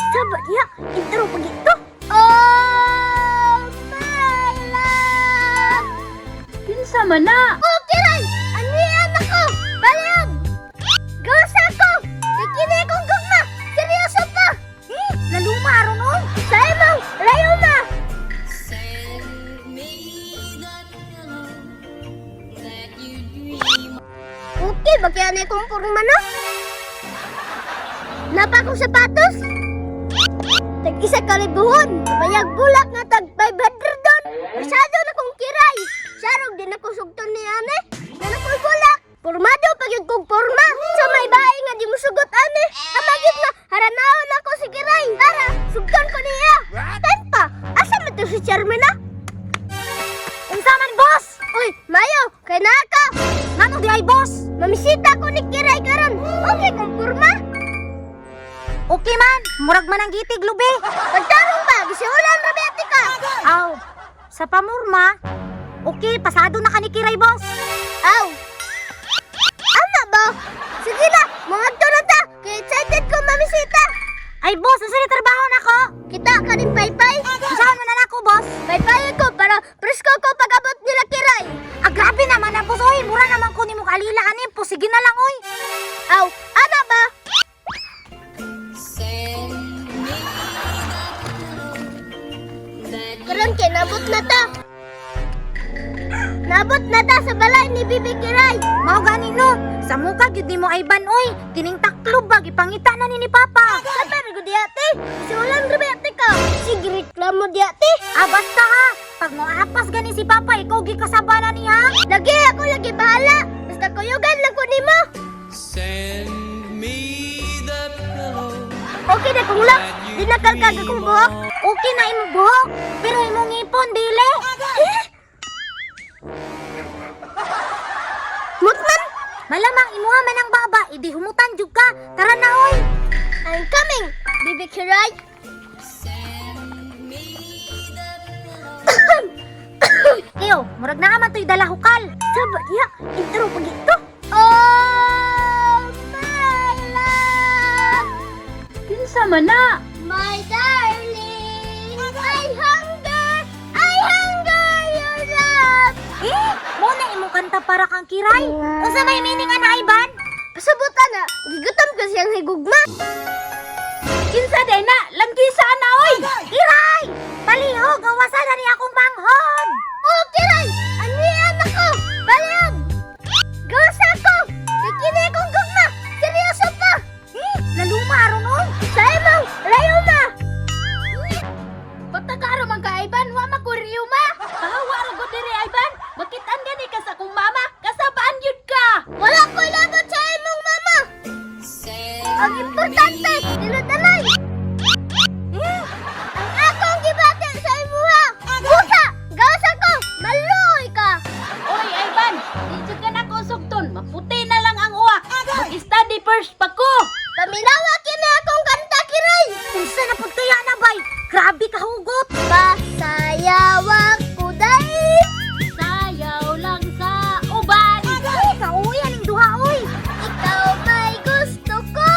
Saba diha, intro pag ito. Oh, my love! Kinsa man na? Oh, Kiray! Ano yan ako? Balayag! Gawas ako! Kay kini akong gugma! Seryoso pa! Laluma aron oy. Sa imong rayuma! Send me the pillow that you dream. Okay, ba kaya na akong porma no? Napa akong sapatos? Tag isa ka libuhon. Bayag bulak nga tag 500 doon. Masyado na kong kiray. Sarog din ako sugton ni ane. Na nakoy bulak. Pormado pag yun kong porma. Sa may bae nga di mo sugot ane. Amagit nga haranaon ako si kiray. Para sugton ko niya. Time pa. Asa man to si chairman na? Unsa man, boss? Uy, Mayo, kay naa ka. Ngano di ay, boss? Mamisita ko ni Kiray karon. Okay kong porma. Okay man, murag man ang gitig lubi. Pagtarong ba, gisiulan ra ba ka? Aw, sa pamurma. Okay, pasado na ka ni Kiray, boss. Aw. Ama ba? Sige na, mangadto na ta. Kay excited ko mamisita. Ay, boss, unsa ni trabaho nako? Kita ka rin paypay. Unsaon man na nako, boss? Paypay ko para presko ko pag-abot nila Kiray. Ah, grabe naman na, boss. Oy, mura naman ko nimo kalila ani. Po, sige na lang, oy. Aw, ana ba? Send me the pillow that you Karon kay nabot na ta. Nabot na ta sa balay ni Bibi Kiray. Mao gani no. Sa muka gyud nimo Ivan, oy. Kining taklob ba gipangita na ni Papa. Sabar ko di ate. Gisiulan ra ba ate ka? Sige reklamo di ate. Ah, basta ha. Pag moapas gani si Papa, ikaw gikasaba na niya. Lagi ako lagi bahala. Basta kuyugan lang ko nimo. Send me the pillow. Okay na kong lock. Di na kalkag akong buhok. Okay na imong buhok, pero imong ngipon dili. Eh? Mutman! Malamang imuha man ang baba, idi humutan jud ka. Tara na oy. I'm coming, Bibi Kiray. send me the pillow. Kiyo, murag naa man to'y dalahukal. Saba diha, intro pag ito. Oh, my love! Kinsa man na? My darling, I hunger your love. Eh, mo na imong kanta para kang Kiray. Unsa may meaning ana Ivan? Pasabutan na, gigutom ko siyang higugma. Kinsa day na? Langgisa na oy. Kiray! Palihog, gawasan na ni akong manghod. Oh, Kiray! Ano yan ako? Balayag! Gawas ako! Kay kini akong gugma! Seryoso pa! Eh, laluma aron oy. Sa imong rayuma! Patagaro man ka Ivan, wa makuryo ma. Pahawa ra gud diri Ivan. Makitaan gani ka sa akong mama, kasabaan gyud ka. Wala ko'y labot sa imong mama! Send Ang importante, dinudanay! Ang akong gibati sa imuha! Busa! Gawas ako! Maluoy ka! Oy Ivan, di jud ka nako sugton, maputi na lang ang uwak. Mag-study first pa ko. Paminawa kini akong kanta, Kiray! Unsa na pud kaya na bay? Grabe ka hugot. Pasayaw ko day! Sayaw lang sa uban. Ay, kauwi aning duha oy. Ikaw may gusto ko!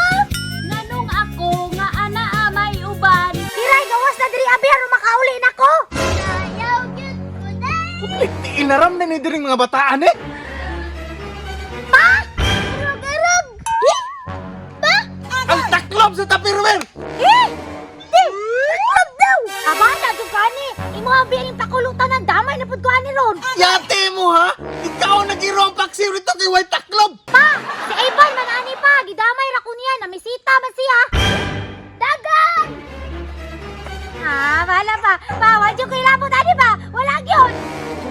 Nganong ako nga ana may uban. Kiray gawas na diri abi aron makauli nako. Sayaw gyud ko day! Inaram na ni diring mga bataan eh. Pa! Irog-irog! Eh? Pa! Ang taklob sa Tupperware. Eh! Di! Taklab daw! Aba, na ani. Imo abi aning pakulutan ng damay na pud ko ani ron. Yate mo ha. Ikaw ang nag-iro ang paksiw nito kay White Taklob. Pa, si Ivan man ani pa, gidamay ra ko niya, namisita man siya. Dagan! Ah, bahala pa. Pa, wa jud ko'y labot ani ba? Wala gyud.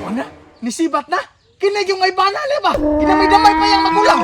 Ano na? Nisibat na? Kinig yung ay banal eh ba? Kinamay-damay pa yung magulang.